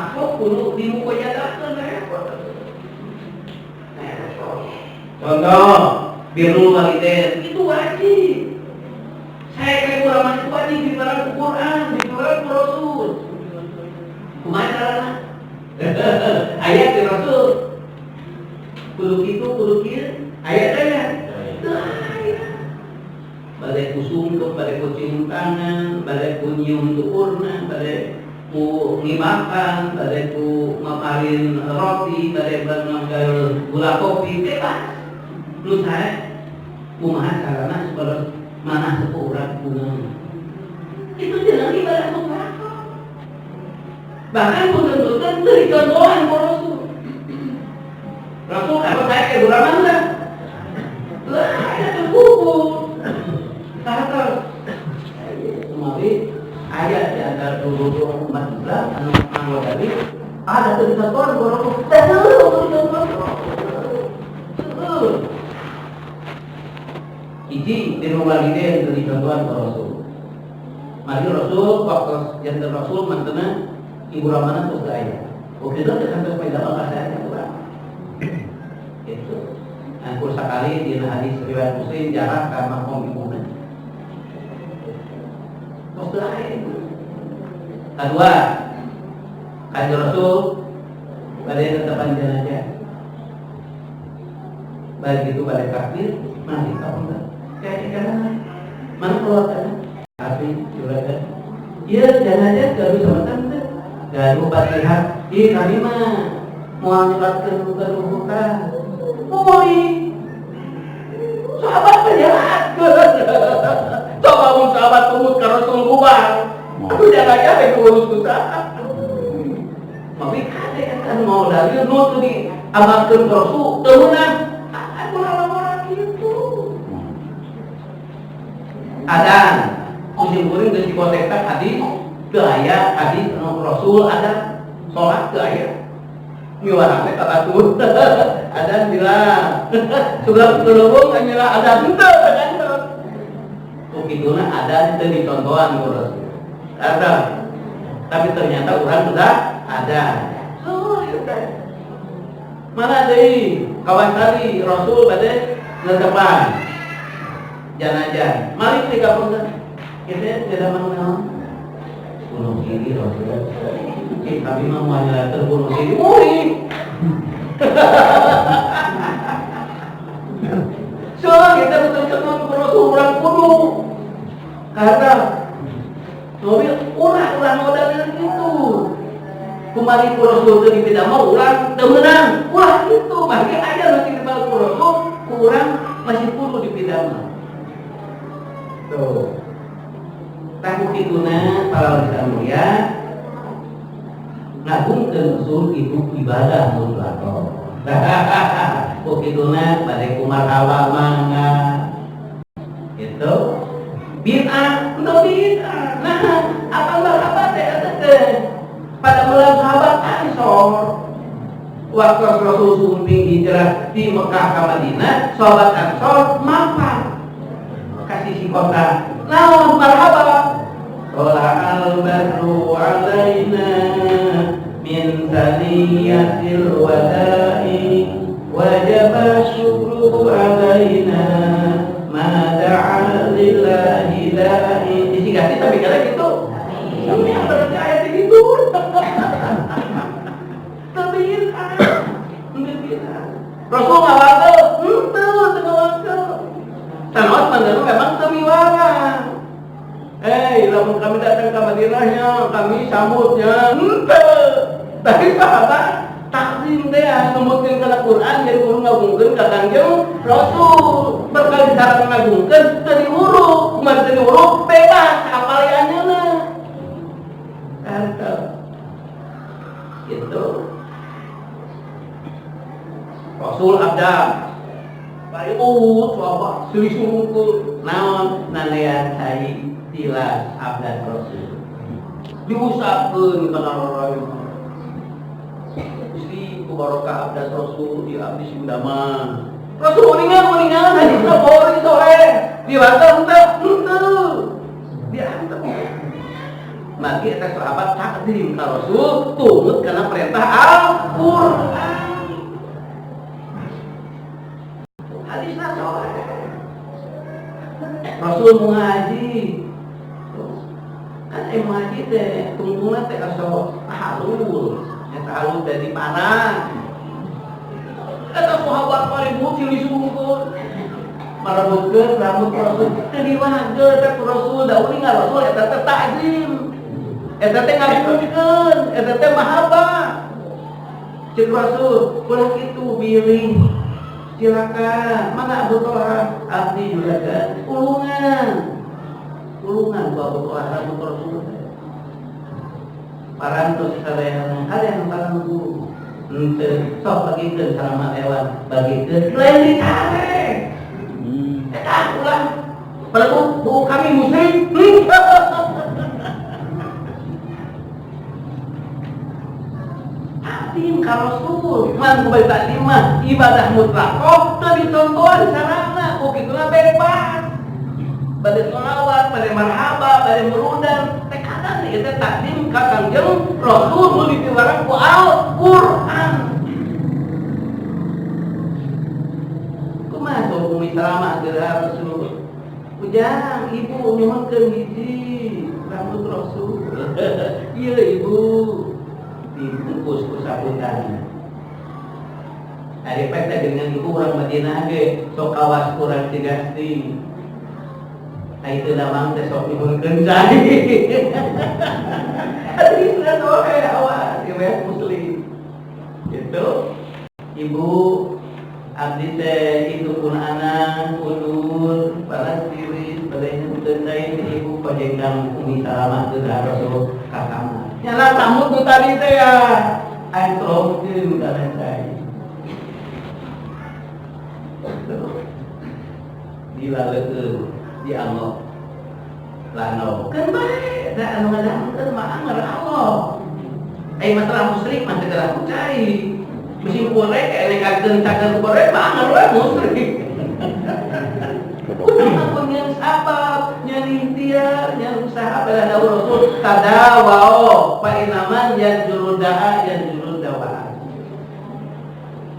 makhluk kudu dimukoyadakeun repot. Contoh birrul walidain itu wajib. Saya kayak ulama itu wajib di dalam Quran, di dalam Rasul. Kumaha carana? Ayat di Rasul. Kudu kitu, kudu kieu, ayat aya. Teu aya. Bade ku sungkem, bade ku cium tangan, bade ku nyium tukurna, bade ku ngimakan, bade ku ngaparin roti, bade ngambil gula kopi, bebas. Lu saya kumaha carana supaya mana sepuh urang bunga. Itu jeneng ibadah mutlak. Bahkan punten-punten teu dicontohan ku Rasul. Rasul kalau saya ke urang mana? Lah aya teu buku. Sahabat kemarin ayat di antara dua umat Islam anu mangga dari ada teu dicontohan ku Rasul. Teu dicontohan. Hiji birrul walidain teu dicontohan ku Rasul. Mari Rasul waktu janten Rasul mantena ibu ramana terus aya. Oke teh sampai pada maka saya kurang. Itu. Nah, sekali di hadis riwayat Muslim jarak ka makom ibuna. Terus aya. Kedua, kanjeng Rasul pada tetepan jenazah. Baik itu pada takbir, mari kamu kayak ikan mana keluarganya? Tapi juragan, iya jenazah gaduh sama tante, gaduh fatihah, ih kami mah mau nyelatkeun gaduh woi, sahabat penyelatkeun, coba mun sahabat tumut ka Rasul bubar, aku jenazah rek urus susah. Mami kade kan mau dalil nu teu diamalkeun ku Rasul teu meunang. Aku orang gitu. Adan musim kuring geus dikotekkan hadis teu aya hadis anu Rasul ada salat teu aya miwarang teh ka batur adan bilang sudah kelebong anjeunna adan henteu kantos ku kituna adan teu dicontohan ku Rasul ada tapi ternyata urang sudah ada so ieu mana deui kawan tadi Rasul bade netepan jenazah malik tiga puluh kita tidak mengenal bunuh diri Rasul kami mah mau nyelater bunuh diri woi so kita betul-betul Rasul urang kudu karena mobil urang modalnya gitu kumari ku Rasul teu tidak mau urang teu meunang ulah gitu maka aya nu dibal ku Rasul ku urang masih kudu dipidama. Tuh. Tah kituna para wanita mulia ngagungkeun usul itu ibadah mutlak. Ku kituna bade kumarhawa mangga. Gitu. Bid'ah, henteu bid'ah. Nah, apa marhaba teh eta teh? Pada bulan sahabat Ansor waktu Rasul sumping hijrah di Mekah ke Madinah, sahabat Ansor mapan kasih si kota. Naon marhaba? Tola'al badru alaina min saniyatil wada'i wajaba syukru alaina ma da'a lillahi da'i. Disingkati tapi kala gitu. Ini berarti ayat itu. Tapi Rasul ngawakil, henteu teu ngawakil. Sanaos mangganu memang teu miwarang. Lamun kami datang ke Madinahnya, kami sambutnya, henteu. Tapi sahabat takzim teh numutkeun kana Quran jadi kudu ngagungkeun ka Kangjeng Rasul. Berkali cara ngagungkeun teu diuruk, kumaha teu diuruk bebas apalianna. Eta. Gitu. Rasul abda bari sahabat silih sungkul naon nanean cai tilas abdan Rasul diusapkeun kana roroy Gusti ku barokah abdan Rasul di abdi sing damang Rasul uningan hadisna Bukhari sahih diwaca henteu henteu diantep Magi eta sahabat takdim ka Rasul tumut kana perintah Al-Qur'an. Hadisna sahih. Rasul mau ngaji. Kan ngaji teh tungtungna teh asa tahalul. Nya tahalul teh di parang. Eta sahabat paling silih sungkul. Marebutkeun rambut Rasul teu diwageun teh ku Rasul da uning Rasul eta teh takzim. Eta teh ngagungkeun, eta teh mahabbah. Ceuk Rasul, ulah kitu bilih. Silakan, mana Abu Talha? Abdi juragan, ulungan. Ulungan ku Abu Talha rambut Rasul. Parantos sadayana, kalian parangku. Henteu sok bagikeun salama hewan, bagikeun lain dicare. Eta ulah perlu bu kami muslim. Takdim ka Rasul, man ku bari takdim mah ibadah mutlaqah teu ditonton sarana ku kituna bebas. Bade sholawat, bade marhaba, bade murudan, teh kadang ieu teh takdim ka Kangjeng Rasul nu ditiwaran ku Al-Qur'an. Kumaha tuh Umi Salamah geura Rasul? Ujang ibu nyuhunkeun hiji rambut Rasul. Ieu ibu dibungkus ku sabutan. Ari pek teh dengan ibu urang Madinah ge sok kawas urang Cigasti. Ai teu damang teh sok nyuhunkeun cai. Hadisna sahih awas riwayat Muslim. Gitu. Ibu abdi teh itu pun anak ulur panas diri badai nyuhunkeun cai ibu pajengdang Umi Salamah geura Rasul ka kamar. Nyala tamu tu tadi teh ya. Aing tolongkeun kana cai. Dilaleukeun dianggo lano. Kan bae da anu ngadangkeun mah anger Allah. Ai masalah musyrik mah teu ku cai. Musim korek elekakeun cager korek mah anger we musyrik. Kumaha nyen sabab nyen ikhtiar nyen usaha bala dawuh Rasul tadawao fa inaman yanjurudaa yanjurudawa.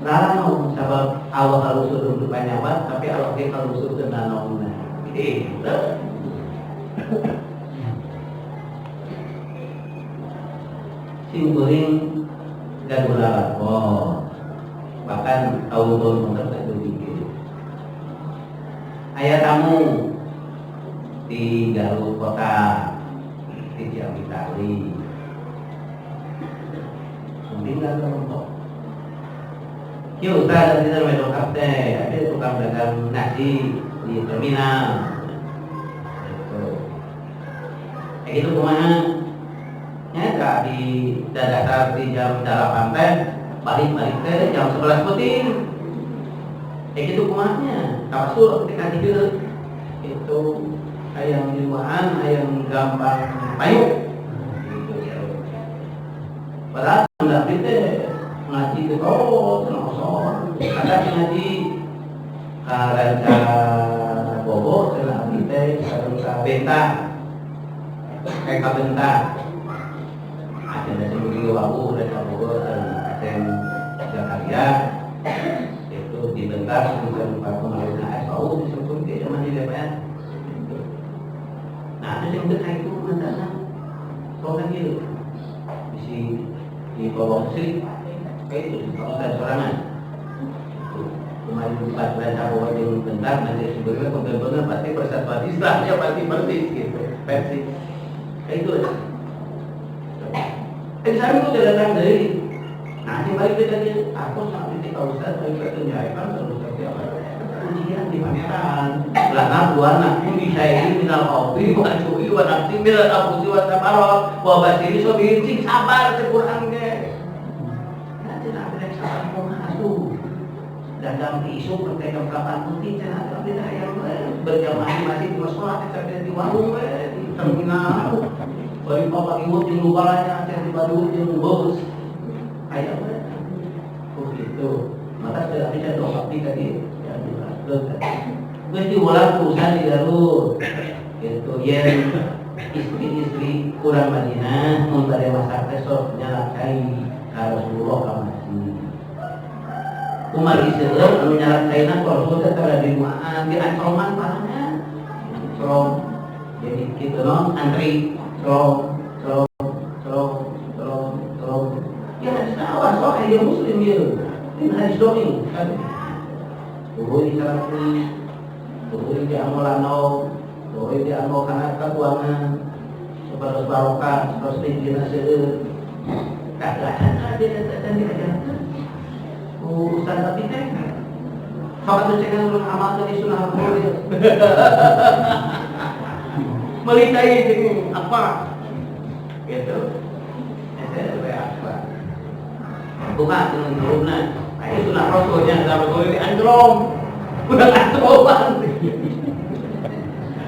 Lano sabab Allah halusur untuk panyawa tapi Allah ge halusur teu nanaonna. Gitu. Sing kuring gaduh lalakon. Bahkan tahun-tahun mungkin teh dipikir. Aya tamu di Garut kota di Ciamis. Mungkin nggak kelompok. Ya ustaz nanti sampai dongkap teh, ada tukang dagang nasi di terminal. Gitu. Kayak gitu kumaha? Nya di dasar di jam 8 teh, balik-balik teh jam 11 peuting. Kayak gitu kumahanya. Tawasul ketika dieu itu ayam liwaan, ayam gampang payuk. Gitu. Padahal enggak teh ngaji ke terus nosor, kadang ngaji ka Ranca Bobo cenah abdi teh sareng ka Benta. Kayak ka Benta. Ada sing beuki wau Ranca Bogo sareng Aceng Zakaria. Itu dibentar sareng patung aluna SAU disebut ke zaman di DPR. Nah, ada yang teu itu mantana. Sok kan ieu. Bisi di bawah sih kayak itu kalau saya sorangan. Kemarin empat baca bahwa yang bentar nanti sebenarnya benar-benar pasti persatuan Islamnya pasti persis gitu, persis. Kayak itu. Saya itu udah datang dari. Nah, ini balik ke tadi aku sampai di Ustaz dari pertunjukan terus seperti apa? Ujian di pameran. Lana buana bisa ini minal kopi, wa cuy, wa nafsi minal abusi wa sabarot, wa basiri sobirin cing sabar cek Quran ge. Nah, cenah abdi sabar kumaha atuh. Dagang isu ke jam 8 putih cenah abdi hayang we berjamaah di masjid di sholat sampai di warung we di terminal. Bari bapak ibu jeung lubalanya cenah di Badung jeung bos. Hayang we. Oh gitu. Maka sudah bisa doa abdi tadi ya jelaskeun. Geus diulang urusan di Garut. Gitu yen Istri-istri urang Madinah mun bade masak teh sok nyalak cai ka Rasulullah ka masjid. Umar iseueun anu nyalak caina ku Rasul teh tara dinuaan di antroman parahna. Trom. Jadi kitu non antri trom trom trom trom trom. Ya hadis awas sok aya muslim ieu. Ini hadis dongeng kan. Tuh disalaki, tuh di amolano, tuh di amo kana keuangan. Supados barokah, supados tinggi seueur. Tak ada dan diajarkan. Ustaz tapi teh sok atuh cenah urang amal teh di sunah Rasul. Meuli cai jeung apa? Gitu. Eta we apa? Buka dengan turunna. Ayo sunah Rasulnya, sunah Rasul ini anjlong. Udah anjloman.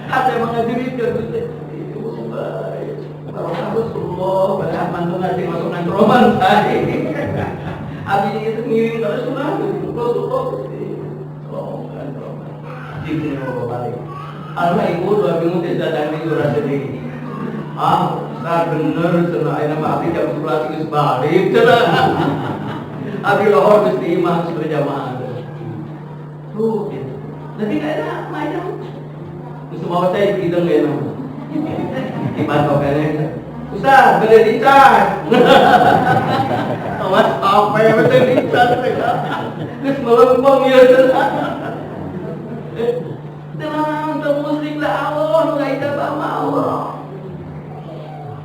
Hati mengajarkan itu baik. Barokah Rasulullah, padahal mantuna sing masuk anjloman saya. Abi itu ngiring ke sunah Rasulullah. Tolong anjloman. Jadi mau balik. Allah ibu 2 minggu tidak datang di urang sendiri. Ah, besar bener cenah ayeuna mah abdi jam 11 geus balik cenah. Abdi lohor geus di imah geus berjamaah. Tuh gitu. Nanti kayaknya macam geus mau cai hidung ya nama. Dipantokane. Ustaz, beli dicas. Awas apa ya betul dicas. Geus melempeng ya cenah. Tenang, teu musrik lah Allah nu ijabah mah Allah.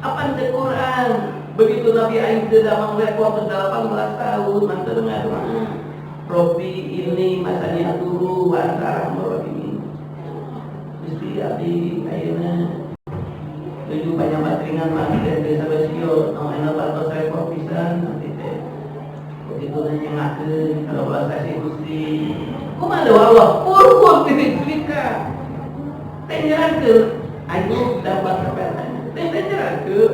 Apa di Quran? Begitu Nabi Ayub teu damang repot 18 tahun mantu ngadoa. Robbi ini masani aduru wa anta arhamur rahimin. Gusti abdi ayeuna nuju panyambatringan mah teh desa basio anu ayeuna bantos repot pisan abdi teh. Begitu nanyengakeun kalau belas kasih Gusti. Kumaha doa Allah? Purpur titik cerita. Teh nyerangkeun Ayub dapat kapetanya. Teh nyerangkeun.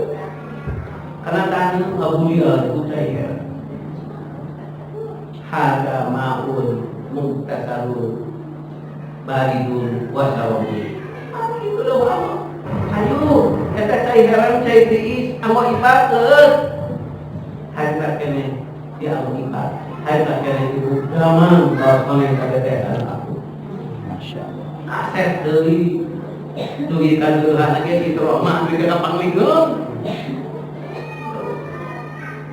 Karena tanah ngabuya itu cair. Hada maun muktasalun baridun wasarabun. Ah itu doa Allah. Ayo, eta cai herang cai tiis amo ipat leuh. Harita keneh di amo ipat. Harita keneh ibu damang kaos koneng kabetesan aku. Masyaallah. Kaset deui. Dugi ka leuhan ge si Rohmah dugi ka panglingeun.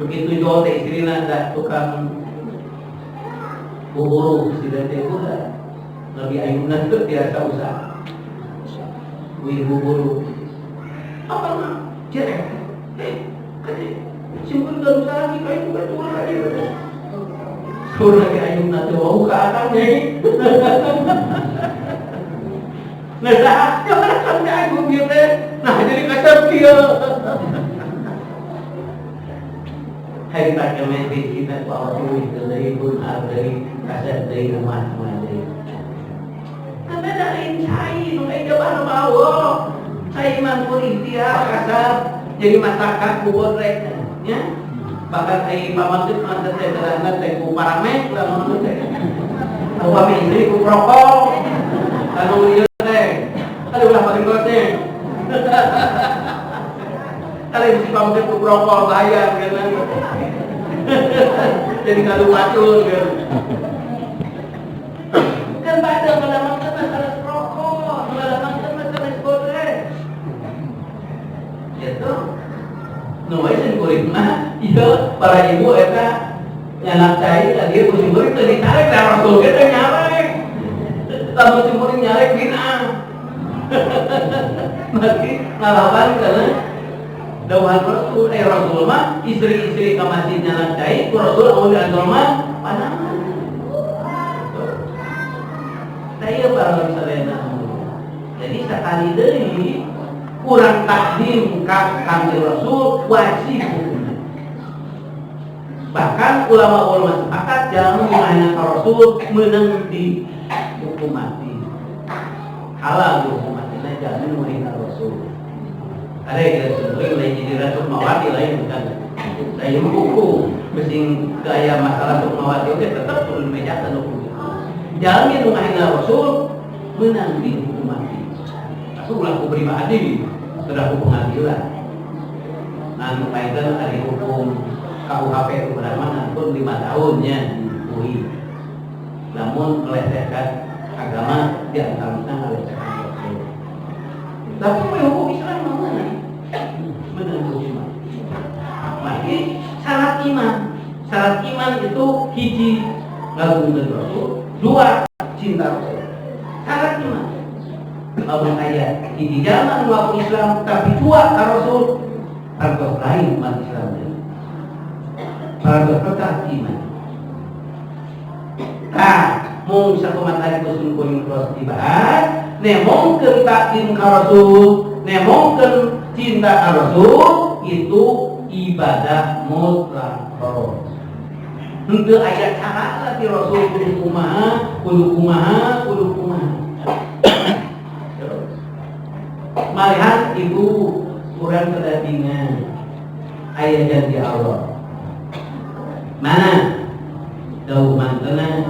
Begitu jual teh istrina da tukang buburu si teh udah lebih ayunan tuh biasa usaha. Wih buburu. Apa mah? Cerek. Kade simpun gak usah lagi kayak bukan turun lagi. Turun lagi ayunan tuh wau ka akangnya. Nah, dah, jangan kan aku bieu teh. Nah, jadi kasep kieu. Hari tak kemeh di kita ku awak tuh deui pun deui kasep deui rumah deui. Karena da lain cai nu ijabah mah Allah. Cai mah ku ikhtiar kasep jadi masakan ku bodrek nya. Bahkan ai pamangkeut mah teh terana teh ku paramek lamun teh. Upami istri ku rokok. Anu ieu teh. Aduh ulah paling teh. Kalau si pamangkeut ku rokok bahaya kan. Jadi ngadu pacul kan. Kan pada melamangkan masalah rokok, melamangkan masalah bodrek. Gitu. Nu we sing kuring mah ieu para ibu eta nyanak cai tadi ku sing kuring teu ditarik da Rasul ge teu nyarek. Lamun sing kuring nyarek bina. Berarti ngalawan kana dawuhan Rasul, Rasul mah istri-istri ka masjid nyanak cai ku Rasul amun diantor mah panangan. Tah ieu para sadayana. Jadi sakali deui kurang takdim ka Kanjeng Rasul wajib. Bahkan ulama-ulama sepakat jangan menghina Rasul menang di hukum mati. Halal dihukum mati, nah jangan menghina Rasul. Ada yang sering lain jadi Rasul Mawati lain bukan. Saya buku mesing gaya masalah Sukmawati oke tetap turun meja dan hukum. Jangan menghina Rasul menang di hukum mati. Tapi ulah ku pribadi. Berlaku pengadilan. Nah, paling ada hukum KUHP itu berapa pun 5 tahunnya UI. Namun melecehkan agama di antaranya melecehkan Rasul. Tapi hukum Islam mana? Mana hukum Islam? Maka syarat iman, syarat iman itu hiji ngagungkeun Rasul, dua cinta Rasul. Syarat iman. Lamun aya hiji jalma nu ngaku Islam tapi dua ka Rasul, parantos lain umat Islam teh. Parantos pecah iman. Tah, mung sakumaha tadi ku kuring terus dibahas, nemongkeun takdim ka Rasul, nemongkeun cinta ka Rasul itu ibadah mutlak. Henteu aya cara ti Rasul kudu kumaha, kudu kumaha, kudu kumaha. Malihan ibu kurang kedatingan aya janji Allah. Mana? Dawuh mantena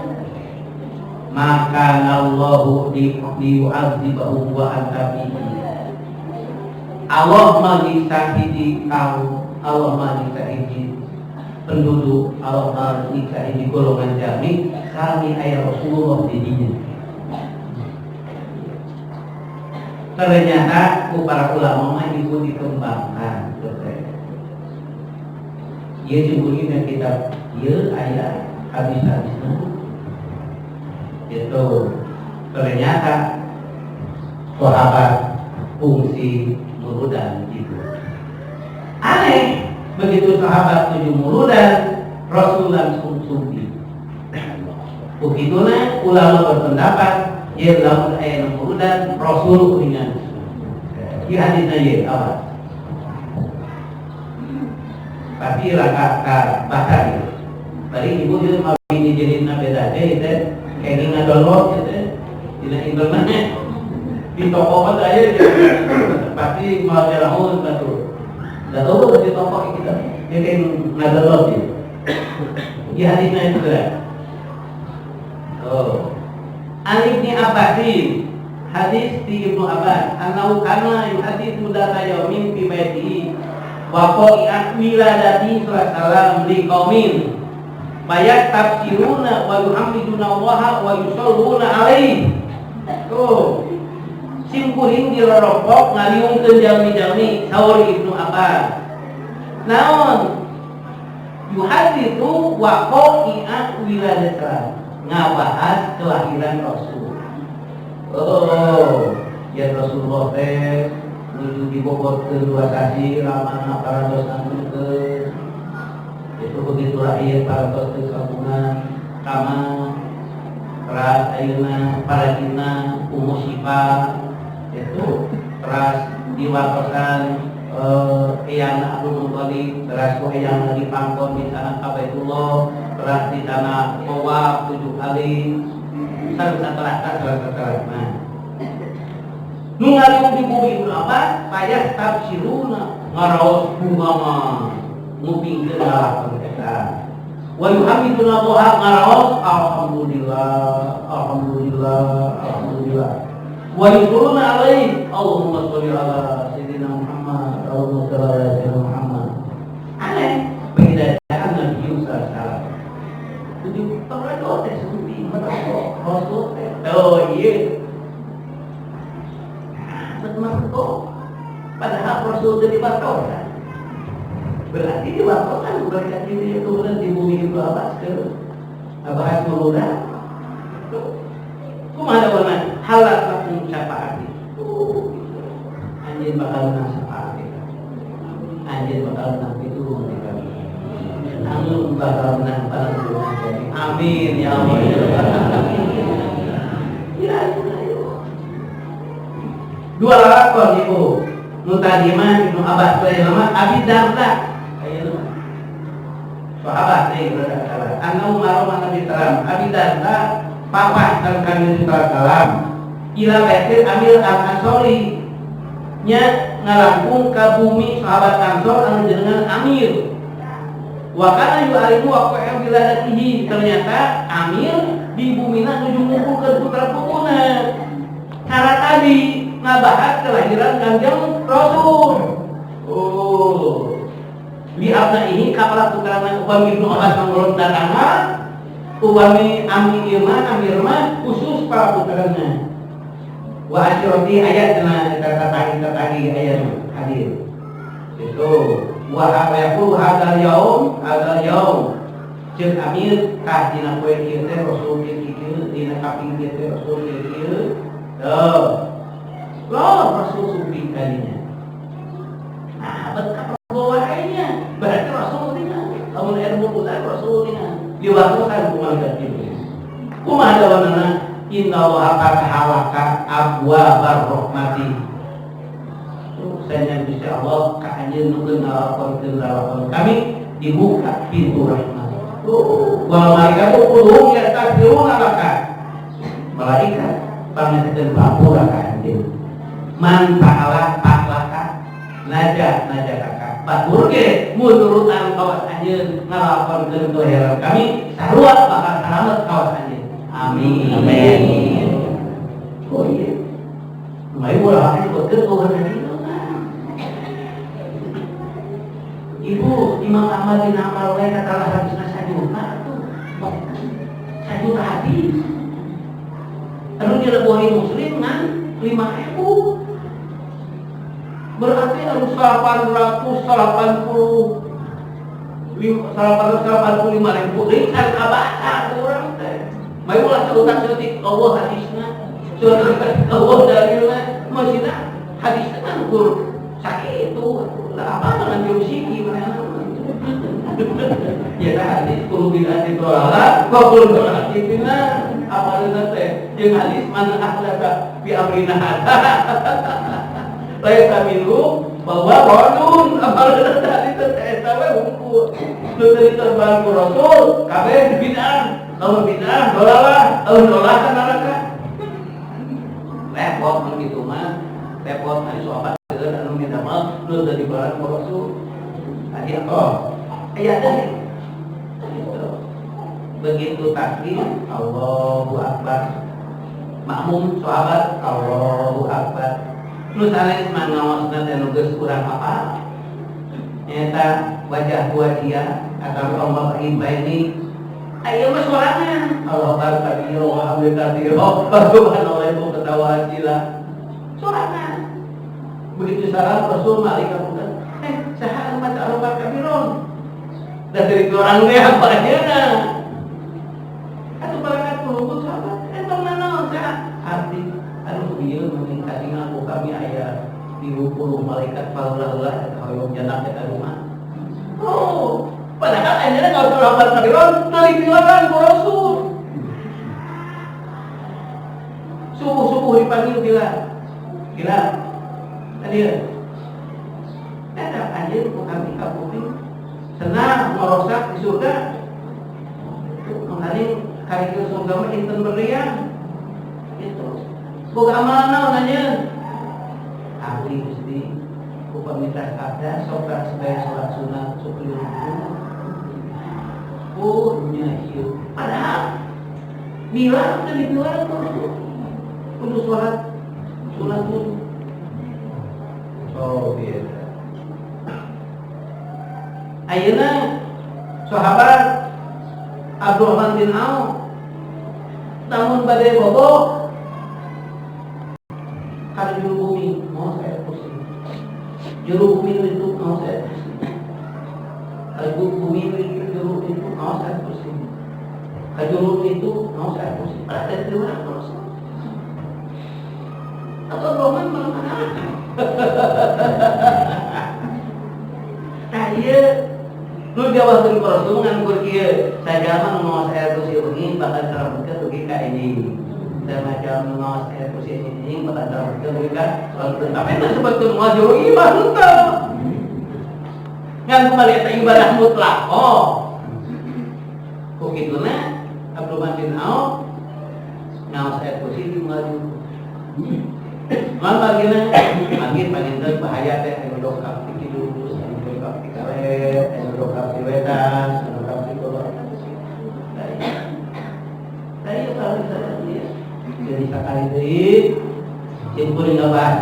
maka Allahu liyu'adzibahum wa anta fihi. Allah manyiksa hiji kaum, Allah manyiksa hiji penduduk, Allah manyiksa hiji golongan jami, kami aya Rasulullah di dinya. Ternyata ku para ulama mah ibu dikembangkan. Ieu cungkuring dan kitab ieu aya hadis-hadisna. Itu ternyata sahabat fungsi murudan gitu. Aneh, begitu sahabat tuju murudan, Rasul langsung sumbi. Begitulah ulama berpendapat, ya lamun aya murudan, Rasul kuningan. Ieu hadisna ieu awas. Pasti raka ka baca gitu. Bari ibu ieu mah ini jadi beda teh teh kayak ngadownload gitu dina internet di toko mah aya pasti mau jalaun batu. Da tahu di toko kita dia kayak ngadownload gitu. Di hadisnya itu kan. Oh. An Ibni Abbasin, hadis di Ibnu Abbas, annahu kana yuhaditsu dzata yaumin fi baitihi wa qa'iat wiladati sallallahu alaihi wasallam liqaumin bayak tafsiruna wa yuhamiduna Allah wa yusalluna alaihi. Tuh. Simkuring dirorokok ngaliungkeun jalmi-jalmi saur Ibnu Abbas. Naon? Yuhaditsu wa qa'iat wiladati, ngabahas kelahiran Rasul. Oh, ya Rasulullah teh nuju dibobotkeun dua sasi ramana parantos angkeun. Itu begitu lahir parantos teu sabungan kama teras ayeuna parajina Ummu Syifa itu teras diwatosan eyang Abdul Muthalib teras ku eyang dipangkon di sana ka Baitullah teras di sana tawaf 7 kali salah. Nu ngaliung di bumi Ibnu Abbas payah tafsiruna ngaraos bunga mah ngupingkeun lalakon eta wa yuhamiduna Allah ngaraos alhamdulillah alhamdulillah alhamdulillah wa yusuruna alaihi Allahumma sholli ala sayyidina Muhammad Allahumma sholli ala sayyidina Muhammad. Aneh bedaan Nabi sallallahu alaihi wasallam tujuh pengadoh teh sumbi Rasul teh oh iya masuk padahal Rasul itu dibatalkan. Berarti dibatalkan berkat ini turun di bumi Ibnu Abbas ke Abbas Murudan. Kumaha warna halat lakum syafaati. Anjeun bakal menang syafaat kita. Anjeun bakal menang itu kita. Anu bakal menang pananggungan. Amin ya Allah. Ya dua lakon ibu nu tadi mah Ibnu Abbas teh nama Abi Darda ayeuna sahabat teh berada salah anna Umar Nabi salam Abi Darda papa dan kami salam ila baitil Amir Al-Ansori nya ngalangkung ka bumi sahabat Ansor anu jenengan Amir wa kana yu'alimu wa qa'a biladatihi ternyata Amir di bumina nuju ngumpulkeun putra putuna cara tadi ngabahas kelahiran Kanjeng Rasul. Oh. Li abnaihi ka para putrana upami Ibnu Abbas mangolong datangna, upami Ami ieu mah Amir mah khusus para putrana. Wa asyirati ayat cenah eta tatagi ayat hadir. Itu wa yaqulu hadzal yaum ceuk Amir tah dina poe ieu teh Rasul kieu dina kaping ieu teh Rasul kieu. Tuh. Loh Rasul sumping kalinya. Nah, betapa bawaannya berarti Rasul dina. Lamun ilmu Quran Rasul dina. Diwakilkan ku malaikat Jibril. Kumaha jawabanna? Inna Allaha fatahalaka abwabar rahmati. Saya Gusti Allah ka anjeun nu ngalakonkeun lalakon kami dibuka pintu rahmat. Wal malaikatu kulluhum yastaghfiruna laka. Malaikat pangasekeun pangapura ka anjeun. Man fa'ala fa'laka naja naja kaka. Batur ge munurutan kawas anjeun ngalakonkeun kelahiran kami sarua bakal salamet kawas anjeun. Amin. Amin. Oh iya. Mai ulah disebutkeun eueuh hadis. Ibu Imam Ahmad bin Hanbal we katalah hadisna sajuta atuh. Sajuta hadis. Anu dilebori Muslim ngan 5.000. Berarti anu 885.000 deui can kabaca urang teh. Mai ulah saeutik-saeutik Allah hadisna, saeutik Allah dalilna, maksudna hadisna kan ukur sakitu. Lah apa dengan jurusiki mana? Ya hadis kulo bid'ah dolalah, wa kulo dolalatin finnar. Apa leuna teh? Jeung hadis man ahdatsa bi amrina hadza. Laisa minhu bahwa radun. Apa leuna teh hadis teh eta we hungkul. Nu teu diterban ku Rasul kabeh bid'ah. Lamun bid'ah dolalah, lamun dolalah neraka. Repot mun kitu mah. Repot ari sahabat anu midamel nu teu dibaran ku Rasul. Tadi oh, aya teh. Begitu takbir Allahu Akbar. Makmum sahabat Allahu Akbar. Nu sanes mah ngaosna teh nu geus kurang apa? Nyaeta wajah wajia atau Allah ini. Ayo mah sorangan. Allahu Akbar kabiro wa hamdulillah subhanallah ibu ketawa sila. Sorangan. Begitu salam Rasul malaikat bukan. Saha anu maca Allahu Akbar kabiron. Da dari orang teh apa ayeuna? Atuh malaikat kulubut sahabat. Tong nanaon saha? Abdi anu ieu mending kadingal ku kami aya 30 malaikat paula-ula eta hoyong janak eta rumah. Oh, padahal ayeuna kalau Allahu Akbar kabiron teu dipilaran ku Rasul. Subuh-subuh dipanggil Bilal. Bilal. Tadi eta anjeun ku kami ka kuping senang ngorosak di surga. Makanya kari ke surga mah inten berlian. Itu. Boga amalan naon anjeun? Abdi Gusti upami tas abda sok sebaya salat sunat sok ruku. Oh nya ieu. Padahal Bilal teh dipilaran ku Rasul. Kudu salat sunat wudu. Oh biasa. Ayeuna sahabat Abdurrahman bin Auf namun badai bobo kada juru bumi mau saya pusing. Juru bumi itu mau saya pusing. Kalau bumi itu juru itu mau saya pusing. Kajuru itu mau saya pusing. Pada dari orang terus. Atau Abdurrahman malah mana? Nah iya nu jawabkeun ku Rasul ngan kur kieu sajama nu ngaos air kursi bengi bakal selametkeun dugi ka ini. Sajama nu ngaos air kursi ini bakal selametkeun dugi ka sonten. Tapi teu sebutkeun moal juru imah henteu. Ngan kembali eta ibadah mutlak. Oh. Ku kituna Abdurrahman bin Auf ngaos air kursi di moal juru. Mal bagina manggih panginten bahaya teh anu dongkap ti kidul, anu dongkap ti karet, anu dongkap ti wetan, anu dongkap ti kulon. Tadi kalau misalnya dia jadi sakali deui, jeung kuring ngabahas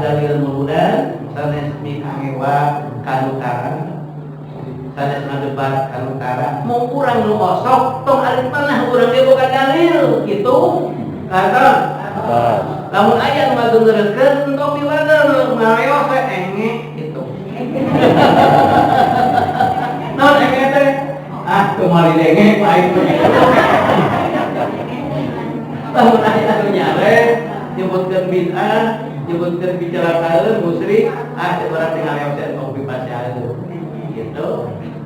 ngadebat ka utara mung urang nu osok tong alit panah urang ge boga dalil kitu kata lamun aya nu ngadengeurkeun tong diwader ngareos we enge kitu. Naon enge teh? Ah kumaha denge aing mah. Lamun aya nu nyare nyebutkeun bid'ah, nyebutkeun bicara kaeun musyrik, ah teh berarti ngareos teh tong dipasihan gitu.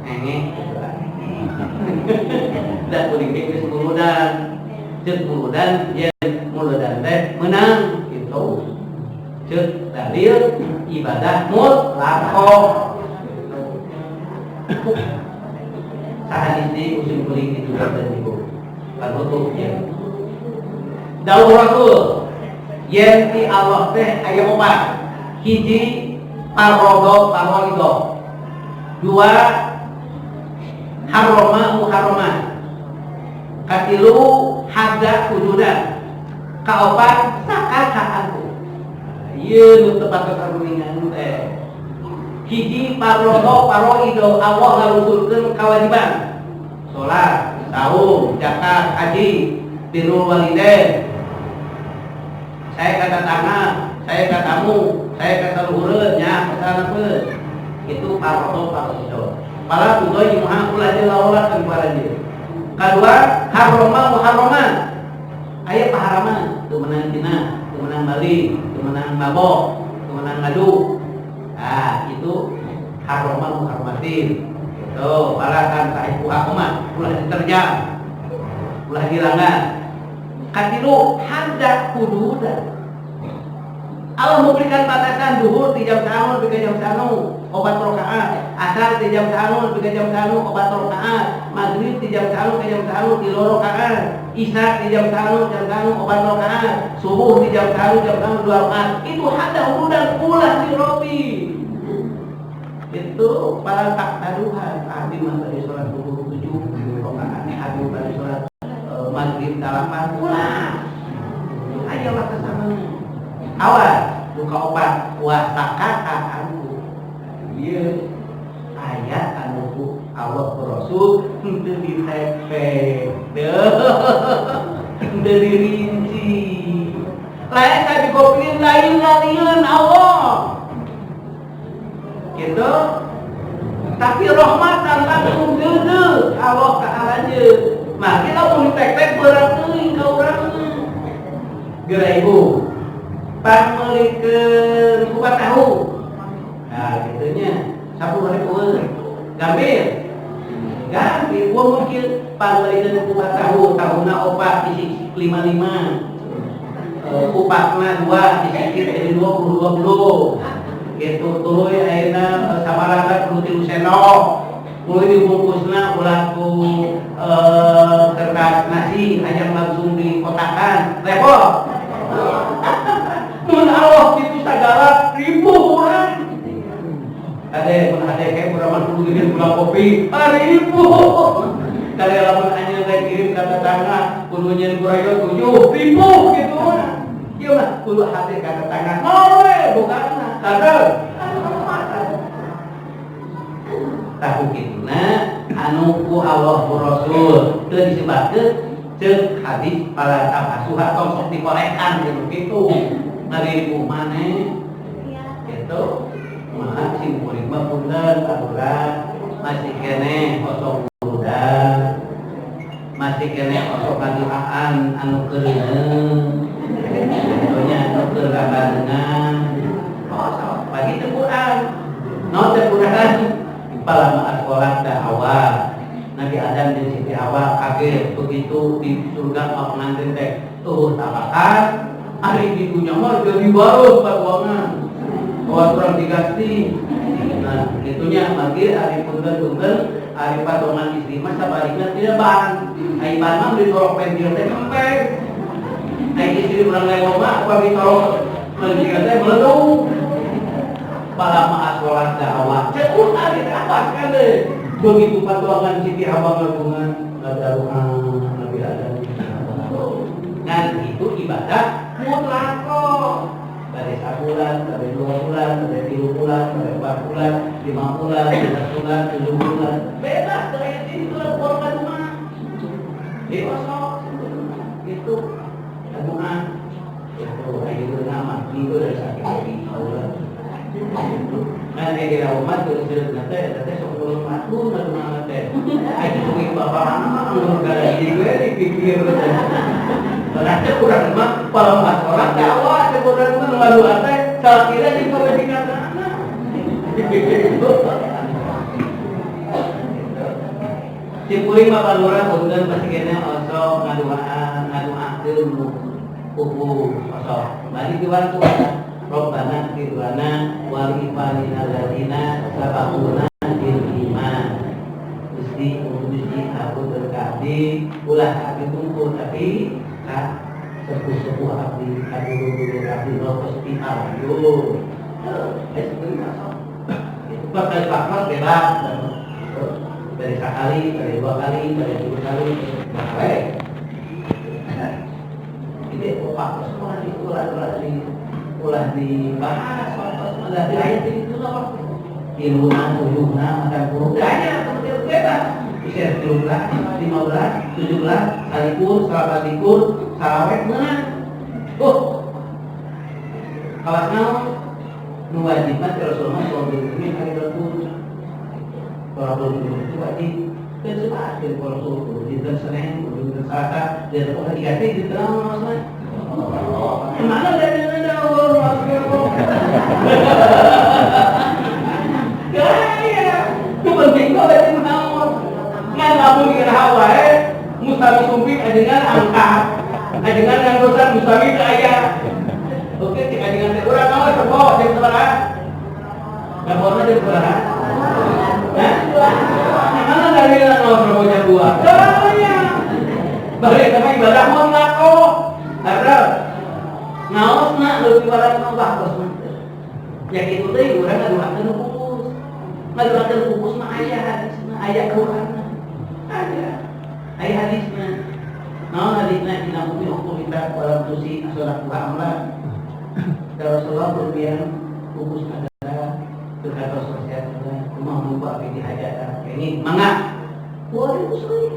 Enge gitu. Da kuring ge geus muludan. Ceuk muludan yen muludan teh meunang gitu. Ceuk dalil ibadah mutlaqoh. Sahadis di usul kuring itu dan ibu. Panutup ya. Dawuh Rasul yen ti Allah teh aya opat. Hiji parodo paroido. Dua harroma muharroma. Katilu hadda hududan. Kaopat sakata anhu. Ieu nu tepat karuningan teh. Hiji parodo paroido Allah ngalusurkeun kewajiban. Salat, saum, zakat, haji, birrul walidain. Saya kata tanah, saya kata tamu, saya kata luhureun nya kesana pun. Itu parodo paroido. Pala tudoy muha ulah jelaolah kan paranjeun. Kadua harroma muharroma. Aya paharaman, teu meunang zina, teu meunang maling, teu meunang mabok, teu meunang ngadu. Ah, itu harroma muharramatin. Gitu, pala kan sahibu hakuma, ulah diterjang, ulah dilanggar. Katilu hadda hududan. Allah memberikan batasan duhur di jam sanu sampai jam sanu opat rakaat, asar di jam sanu sampai jam sanu opat rakaat, maghrib di jam sanu ke jam sanu tilu rakaat, isya di jam sanu jam sanu opat rakaat, subuh di jam sanu jam sanu dua rakaat. Itu hadda hududan ulah dirobi. Itu para tak taduhan abdi mah bari salat duhur 7 rakaat, abdi bari salat maghrib 8 ulah. Ayolah kesana. Awas buka obat wa sakata anhu. Ieu ayat anu ku Allah Rasul henteu ditepek. Henteu dirinci. Lain ka dikopilin lain lalieun Allah. Gitu. Tapi rahmatan langsung geudeuh Allah ka aranjeun. Mah kita mun ditek-tek berat teuing ka urang. Geura ibu. Pangmeulikeun kupat tahu. Nah, gitunya. 10.000. Gampil. Gampil gua mungkin pangmeulikeun kupat tahu, tahuna opat isi 55. Kupatna 2 disikit jadi 20 20. Gitu tuluy ayeuna sabaraha kudu 3 sendok. Tuluy dibungkusna ulah ku kertas nasi hayang langsung dikotakan. Repot. Mun Allah itu segala ribu orang. Ade mun ade kayak urang kudu ngirim gula kopi, ribu. Kali lamun anjeun teh kirim ka tetangga kudu nyeun gurayo 7 ribu gitu mah. Ieu mah kudu hade ka tetangga. Mau we bukana. Kadal. Tahu kituna anu ku Allah ku Rasul teu disebatkeun ceuk hadis pala tapasuha tong sok dikorekan gitu kitu. Ngaribu maneh gitu. Maka sing kuring mah punten aturan masih keneh osok udan, masih keneh osok kaduaan anu keureuneuh. Contohnya anu keur rabarengan. Osok bagi teu Quran. Naon teh Quran? Palama sekolah dakwah. Nabi Adam dan Siti Hawa kaget begitu di surga mau pengantin teh tuh tabakan hari di dunia mah jadi baru paduangan. Bahwa kurang diganti. Nah, itunya bagi ari punten-punten ari patongan istri mah sabarina tidak ban. Ai ban mah ditorok pentil teh kempeng. Ai istri urang lewat mah upami torok pentil teh meledung. Palama sholat dakwah. Cek urang ditapas kan deh. Begitu patuangan Siti Hawa ngagungan ngadaruhan Nabi Adam. Dan itu ibadah mutlak. Dari 1 bulan, dari 2 bulan, dari 3 bulan, dari 4 bulan, 5 bulan, 5 bulan, 7 bulan, bebas dari ini itu lah keluarga rumah. Dewasa itu tabungan itu itu nama itu dari sakit lagi Allah. Nah, ini kira umat itu sudah nanti, nanti sepuluh tahun atau mana teh. Ayo tunggu bapak anak mah gara di gue dipikir. Berarti kurang mah kalau mas orang dakwah kurang mah lalu teh salah kira di kebajikan anak. Simpuling Bapak Lurah punten pasti kena osok ngaduaan ngaduakeun pupu osok. Bali diwar tuh Rabbana ighfir lana wa li ikhwanina alladzina sabaquna bil iman. Gusti Gusti aku berkati ulah abdi tunggu tapi ka sepuh-sepuh abdi ka dulur-dulur abdi lopos di ayo. Eh sebenarnya sok. Itu bakal pakar bebas. Dari sekali, dari 2 kali, dari 3 kali, nah, ini pak semua di ulah ulah di ulah dibahas ulah di ayat itu lah tiluna tuyuna makan burung banyak bebas bisa 13, 15, 17, salikur, 28, salawet menang. Oh, kawas naon nu wajib mah Rasulullah sholat ini hari Rabu. Kalau itu wajib dan sebatin kalau suruh dinten Senin, dinten Selasa, dan kalau diganti dinten naon maksudnya? Mana dari mana Allah Gaya, itu penting kok dari naon. Ngan lamun dikira wae, mustami sumping ajengan angkat. Ajengan nganggosan mustami teu aya. Oke, cek ajengan teh urang naon rebo jeung sabaraha? Gaborna jeung sabaraha? Hah? Mana dari naon rebo jam 2? Gaya. Balik sama ibadah mau ngako. Karena ngaosna leuwih barang mah bagus. Ya kitu teh urang ngaduakeun pupus. Ngaduakeun pupus mah aya hadisna, aya Qur'anna. Aya. Aya hadisna. Naon hadisna dina bumi hukum kita walam tusi sholat amla. Rasulullah berbiang pupus adalah berkata sosial rumah lupa abdi hajatan ini mangga. Boleh usul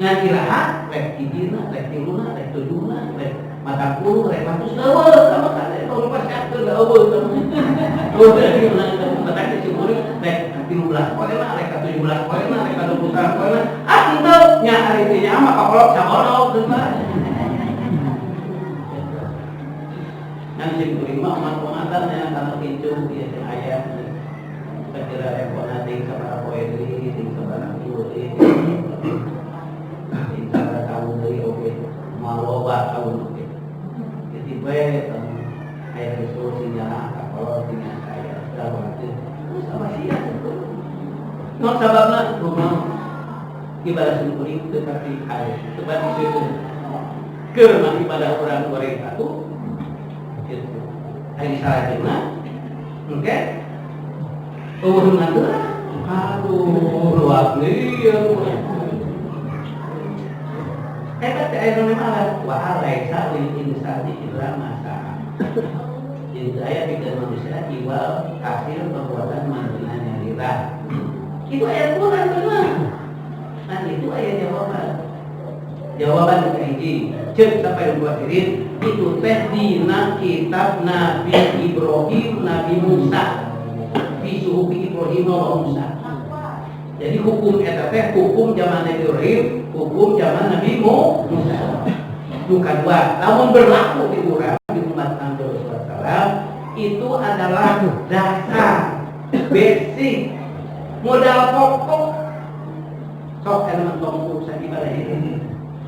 ngan iraha rek hijina rek tiluna rek tujuhna rek 40 rek 100 leuweut sama kale tong pasiapkeun leuweut leuweut mata disuguhi rek 13 poe mah rek 17 poe mah rek 21 poe mah ah henteu nya ari teh nya mah kakolot sabodo teu mah. Ngan sim kuring mah omat-omatan nya kana incu ieu teh aya sakira repona ting sabaraha poe deui ting sabaraha minggu deui ting sabaraha tahun deui oge moal loba tahun oge jadi we aya geus sinyal kakolot sinyal aya segala macam terus apa sia non sababna kumaha ibadah sim kuring tetapi aya tetapi situ keur mah ibadah urang goreng satu gitu aya salajengna engke eueuh nganteur aduh luap lieur eta teh aya nu malah wa alaisa lil insani illa ma sa'a. Jadi aya pikeun manusia iwal hasil perbuatan manusia nyalira. Itu ayat Quran benar. Nah itu ayat jawaban. Jawaban hiji ceuk sampai dua sirin itu teh dina kitab Nabi Ibrahim, Nabi Musa. Fi suhufi Ibrahim wa Musa. Jadi hukum eta teh hukum zaman Nabi Ibrahim, hukum zaman Nabi Musa. Nu kadua, lamun berlaku di urang di umat Nabi SAW itu adalah dasar, basic, modal pokok. Sok elemen tong urusan ibadah ini,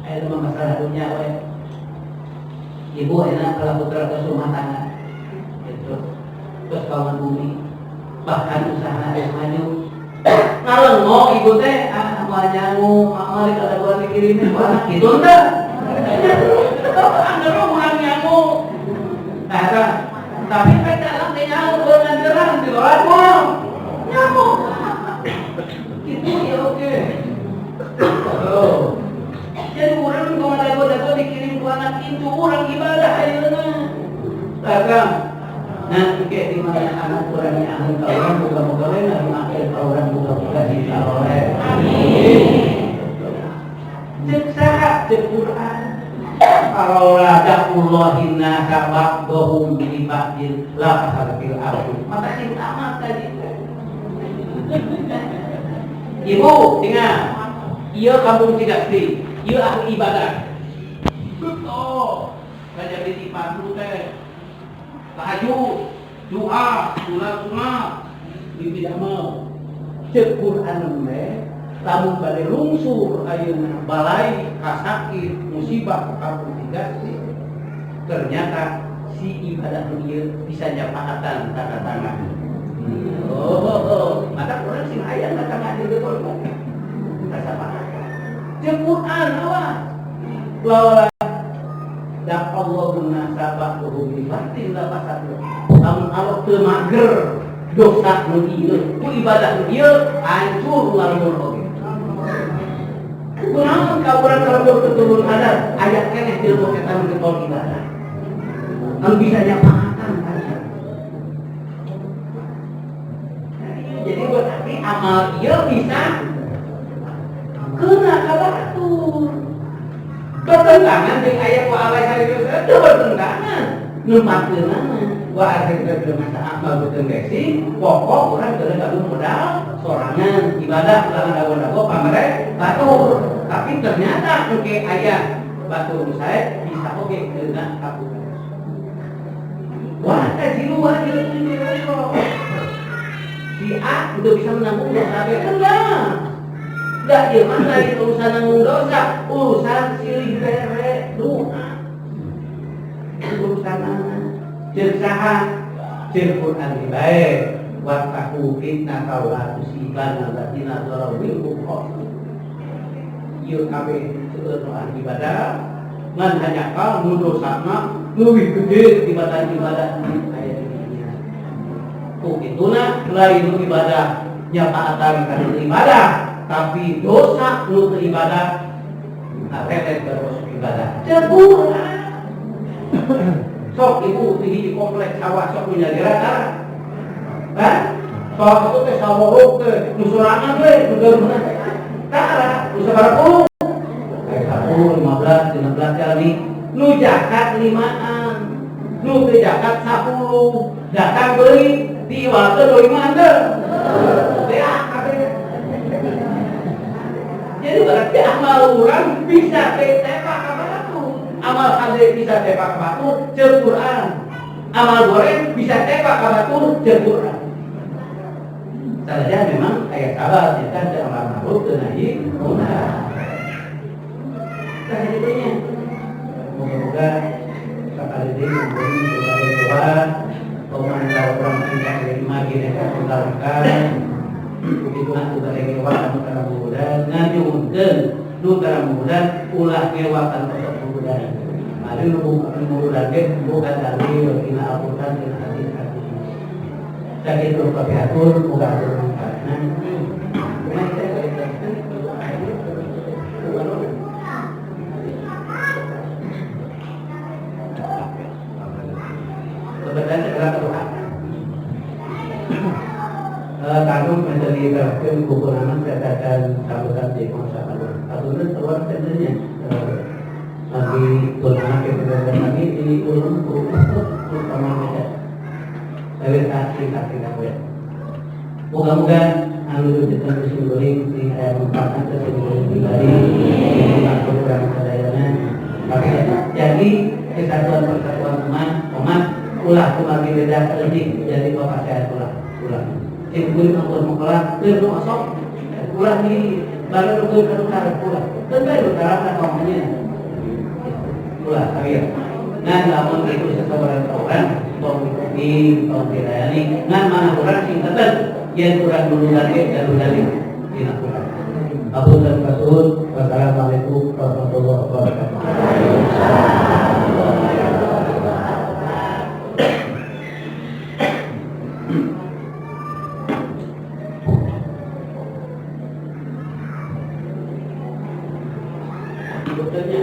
elemen masalah dunia we. Ibu enak kalau putra ke rumah tangga, gitu. Terus kawan bumi, bahkan usaha geus maju. Ngalengo ibu teh ah moal nyangu, mama rek ada gua dikirimin ku anak gitu teh. Angger urang nyangu. Nah, eta tapi kan dalam teh nyangu gua nganderan ditolak moal. Nyangu. Gitu ya oke. Oh. Jadi urang tong dago-dago dikirim ku anak incu urang ibadah ayeuna. Takam. Nah, ke di mana anak kurangnya anu ka urang moga-moga we ngarumakeun ka urang moga-moga sing saleh. Amin. Cek saha cek Quran. Kalau ladaqullahi nasa ba'dhum bi ba'din la fasadatil ardu. Maka sing amat tadi. Ibu, ingat. Ieu kampung Cigasti, ieu ahli ibadah. Betul. Kaja di Pandu teh. Tahajud, doa, sunat sunat, mimpi damel. Cek Quran teh lamun bade lungsur ayeuna balai kasakit musibah kampung Cigasti. Ternyata si ibadah nu ieu bisa nyapaatan tanda tangan. Oh, maka urang sing aya tanda di betul. Kasapaatan. Cek Quran awas. Lawan da Allahu nasa ba'dhum bi ba'din la fasad. Lamun Allah teu mager dosa nu ieu, ku ibadah nu ieu hancur ngalembur oge. Kunaon ka urang kalembur keturun adat aya keneh jelema eta nu getol ibadah. Anu bisa nyapaatan kan. Jadi berarti amal ieu bisa kena ka batur. Bertentangan dengan ayat wa alaiha itu bertentangan. Nempatkeunana wa alaiha itu masa amal beuteung gesing, pokok urang teu gaduh modal sorangan ibadah ulah dago-dago pamere batur. Tapi ternyata engke aya batur nu sae bisa oge kena ka wah tajiru wajib. Si A udah bisa menanggung dosa B enggak. Enggak, dia mah lain urusan nanggung dosa, urusan silih bere doa. Urusan anak. Jeung saha? Jeung Quran bae. Wattaqu fitnata la tusibanna alladziina zalamu minkum khassah. Ieu kabeh seueur nu ahli ibadah, ngan hanya nu dosana leuwih gede tibatan ibadah nu aya di dunia. Ku kituna lain nu ibadah nyapaatan kana ibadah, tapi dosa nu teu ibadah ngarelet baru ibadah. Cebur. Sok ibu di hiji kompleks sawah sok nu nyalira tara. Hah? Sok itu teh saworok teh nu sorangan we nu garuhna. Tara nu sabaraha puluh? Kayak 10, 15, 15 kali nu zakat 5an. Nu teu zakat 10. Datang beli diiwalkeun 25an teu. Beak kabeh. Jadi berarti amal urang bisa tepak ka batu. Amal hade bisa tepak ka batu ceuk Quran. Amal goreng bisa tepak ka batu ceuk Quran. Saja memang kayak sabar kita teu amal ma'ruf teu nahi munkar. Tah itunya. Moga-moga sakali deui mumpuni kepada Tuhan, pemanah urang tingkat lima gini ka tunggalkan. Begitu atuh bade ngewa anu karamudan ngan nyuhunkeun nu karamudan ulah ngewa kan osok murudan. Mari nu murudan ge bukan dalil dina Al-Qur'an dina hadis-hadis. Sakitu kapihatur muga atur manfaatna. Kumaha teh kebetulan segera keluar. Kanu menjadi terapkan buku nama saya sambutan di masa lalu. Aturan keluar tentunya lagi tunangan kebetulan lagi di ulun utama beda. Saya saksi saksi kamu. Moga-moga anu ditemu sing sing aya manfaatna teh sing pribadi sing kurang sadayana. Jadi kesatuan persatuan umat umat ulah kumargi beda leutik jadi bapak saya ulah ulah. Sing kuring ampun mukola teu nu osok ulah di bareng nu ka ulah. Teu bae nu tarana kaumnya. Ulah sawieu. Ngan lamun kitu seseorang orang tong dikupi tong dilayani ngan mana urang sing tetep yen urang nuluran ge gaduh dalil dina Quran. Apunten kasuhun. Wassalamualaikum warahmatullahi wabarakatuh. Betulnya,